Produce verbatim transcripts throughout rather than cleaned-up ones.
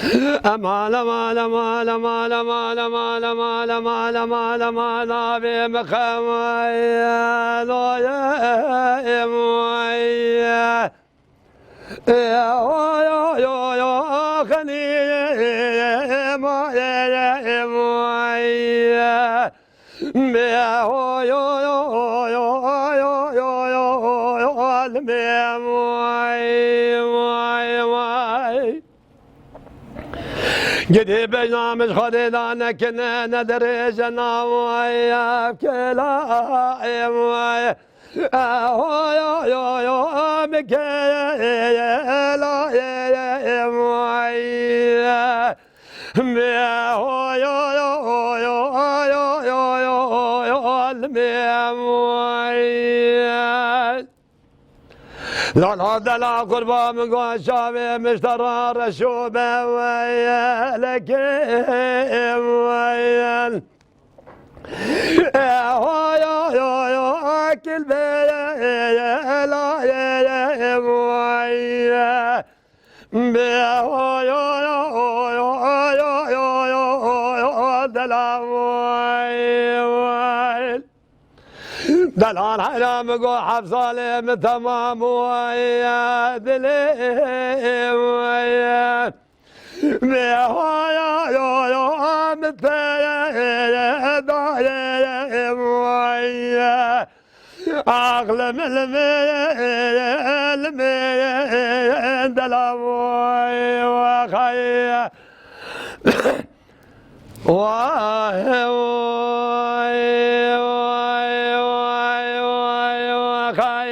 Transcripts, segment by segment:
Emal, emal, emal, emal, emal, emal, emal, emal, emal, emal, navê min Xewê Loyê Moyê. Ê, oy, oy, oy, oy, xenî, ê, moyê, ê, moyê. Bê, oy, oy, oy, oy, oy, oy, oy, oy, oy, oy, vay, vay, vay. Gidê bejna min ji Xwedê da nekine, ne dirêje navay, ev kela, ê, vay. Oy, oy, oy, oy, oy, mi kela, ê, ê, ê, vay. Lala dela qurba min go çavê min ji te re reşo be weye lekê weye. Hoya hoya kilbe la ye ye weye. Be oy, oy, oy, oy, oy, oy, oy, oy, oy, dela, oy, oy. Delal heyra min go heft salê min temam, oy, dilê, oy. Be oy, oy, oy, oy, min te, oy. Aqlim ilmi ilmi dela vay vay. Vay vay vay vay vay.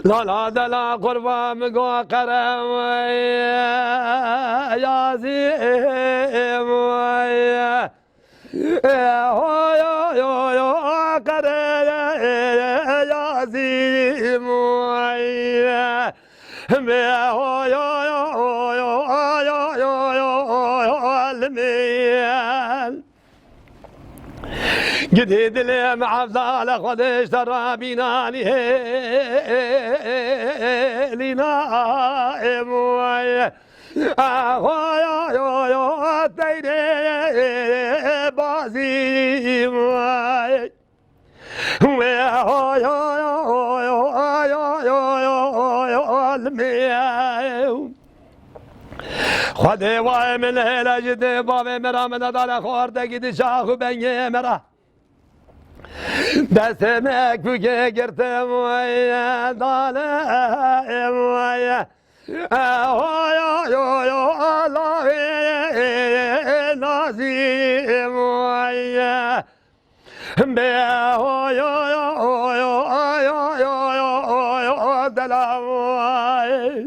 Lala dela qurba min go qerem yazî vay. Hoy, hoy, hoy, hoy, qere yazîm, oy. Be, hoy, hoy, hoy, hoy, hoy, hoy, hoy, hoy, hoy, limiyen. Gidê dilê me evdale Xwedê ji te rabînanî hêlîna êm, oy. Ahoy, ahoy, ahoy, teyrê bazî vay. Wê ahoy, ahoy, ahoy, ahoy, ahoy, ahoy, ahoy, almê. Xwedê wayê min hêle ji dê bavê min ra min nedane xwartekî di şax û bengê min ra. Destê me kûkê girtim weye, dane weye. Ahoy, ahoy, ahoy, Allahê nazî weye. Be ahoy, ahoy, ahoy, ahoy, dela weye.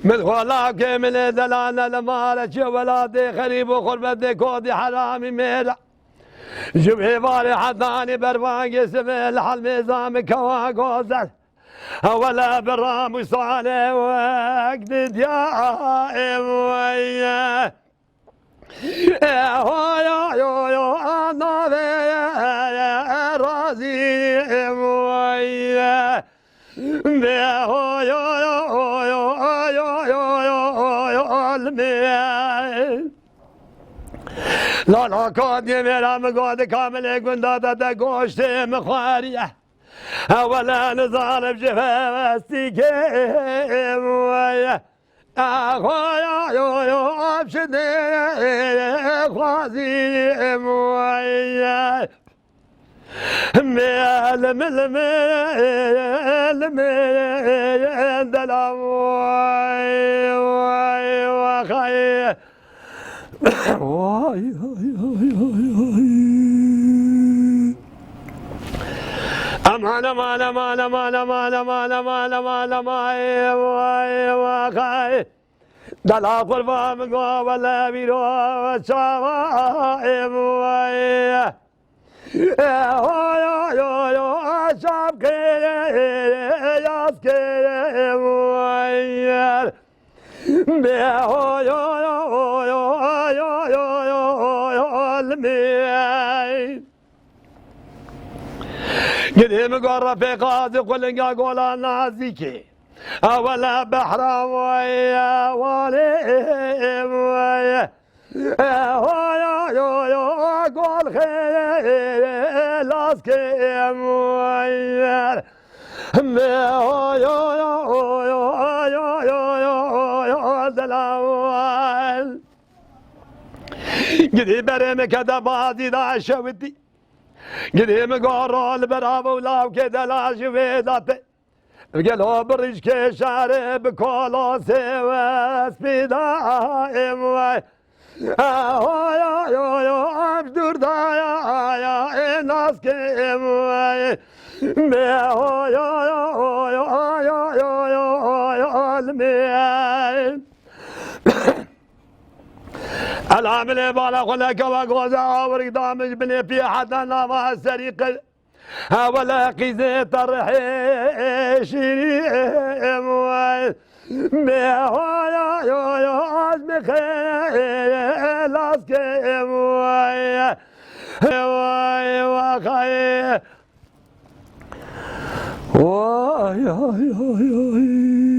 Min xwela ke min ê delane li mare çi welatê xerîb û xurbetê kodî heramî mêra. Ji vê varê hetanî berbangê sivê li helmêza min kewa gozel. Ewele bi ram û salê wek didiya ê weye. Hoya yo yo navê razî ê weye. Be hoya yo yo yo yo yo yo almê. Lala kadiyê mêra min godi kamilê gunda de te goştê min xwariye. Ewele nizanim ji vevestî kêm weye. Axwaya yo yo avşinê xwazîm weye. Mê limi limi limi dela vay vay vay. Vay vay vay vay vay. Aman aman aman aman aman aman aman aman vay vay vay. Dela qurban go wele vîro çava êm vay. Hoy, hoy, hoy, hoy, şap kere, yaz kere, vay. Be, hoy, hoy, hoy, hoy, hoy, hoy, hoy, hoy, hoy, me. Gidê min go refê qazî qulinga gola nazîkê. Ewele behra vay, walê vay. Hoya yo yo, gol xêlas kêm vay. Me hoya yo yo, yo yo yo yo, delawal. Gidî berê min kete bazî da şewitî. Gidî min goro li ber av û lawkê de lajî wê date. Gelo bi rîşkê şarê bi kolosê wespî da êm wê. Hoya yo yo, ev dûr daya ya ê naskê êm wê. Me hoya yo yo yo yo yo yo, limê. Elhamilê bala xwe leke we goze awirk damij binê pî heta nava serî qir. Hewele qîzê te rihê şîrî em way. Me hoya yo yo, az me xê laskê em way. Way waxay. Way ay ay ay.